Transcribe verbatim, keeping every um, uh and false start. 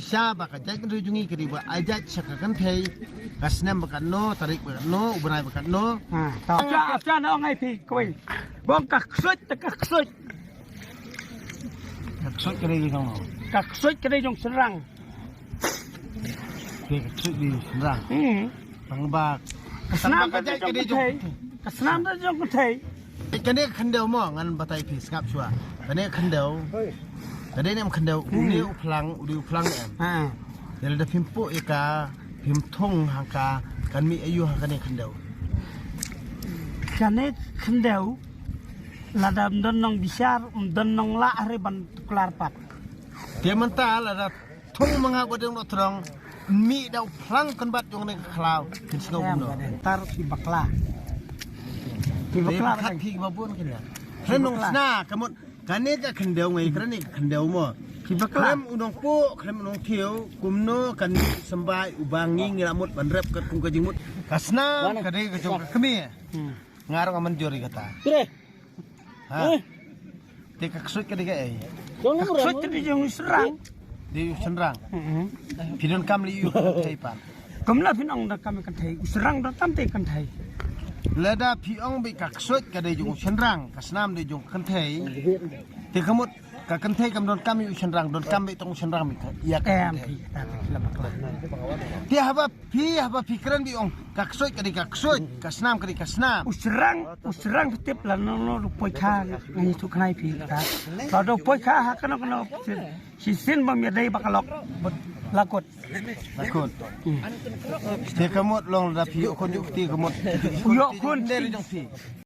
Sha ba ka jait ka dei jong ngi ka dei ba ai jait sha ka kynthei. Ka snem ba katno, tarik ba katno, u bnai ba katno. Ha, to. Acha, acha, na ong ai phi kawei. Bong ka ksuid, ka ksuid. Ka ksuid ka dei jong. Ka ksuid ka dei jong shynrang. Ka ksuid dei jong shynrang. Hmm. Tang ba ka snam ka jait ka dei jong kynthei. Ka snam da jong kynthei. Kane ka khyndew mo ngan batai phi sngap shuwa. Kane ka khyndew. Ka dei ne em khyndew, u ne u phlang, u dei u phlang ne em. Ha. Te lada phim puh ïa ka, phim thung hangka, kan mih aïu ha kane ka khyndew. Kane ka khyndew, lada ym don nongbishar, ym don nonglah re ban tuklar pat. Te mynta lada thung ma nga ba dang noh trong, mih da u phlang kan bat jong ne ka khlaw, kin sngew. Em, kumno. Tar phi bakla. Phi bakla. Phi bakla. Phi ba bun kin ya. Phi bakla. Khlem nong sna, ka mut, kane ka khyndew ngai, kane ka khyndew mo. Phi bakla. Khlem u nongpuh, khlem u nongthiew, kumno kan symbai, u ba ngi ngi la mut, ban rep kat kum ka jingmut. Ka snam, ka dei ka jong ka kmie. Hmm. Nga ruh nga mynjur ïa kata. Tre. Ha. Eh. Te ka ksuid ka dei kaei? Ka ksuid ka dei jong u shynrang. Dei u shynrang. Mhm. Phi donkam lei u kynthei pat. Kumno phin ong donkam kynthei? U shynrang donkam te kynthei. Lada phi ong ba ka ksuid ka dei jong u shynrang, ka snam dei jong kynthei. Te ka mut ka kynthei kam donkam ïa u shynrang, donkam ba tang u shynrang ba ïa ka kynthei. Em, phi kata phi la bakla. Te haba Phi haba phi kren phi ong ka ksuid ka dei ka ksuid, ka snam ka dei ka snam. U shynrang, u shynrang phi tip lano lano u poi kha, ngi tu khnai phi ta. Lada u poi kha ha kano kano shisien bym ïadei ba ka lok, la kut. La kut. Hmm. Te ka mut long lada phi ïoh khun ïoh kti ka mut. U ïoh khun. Dei jong phi.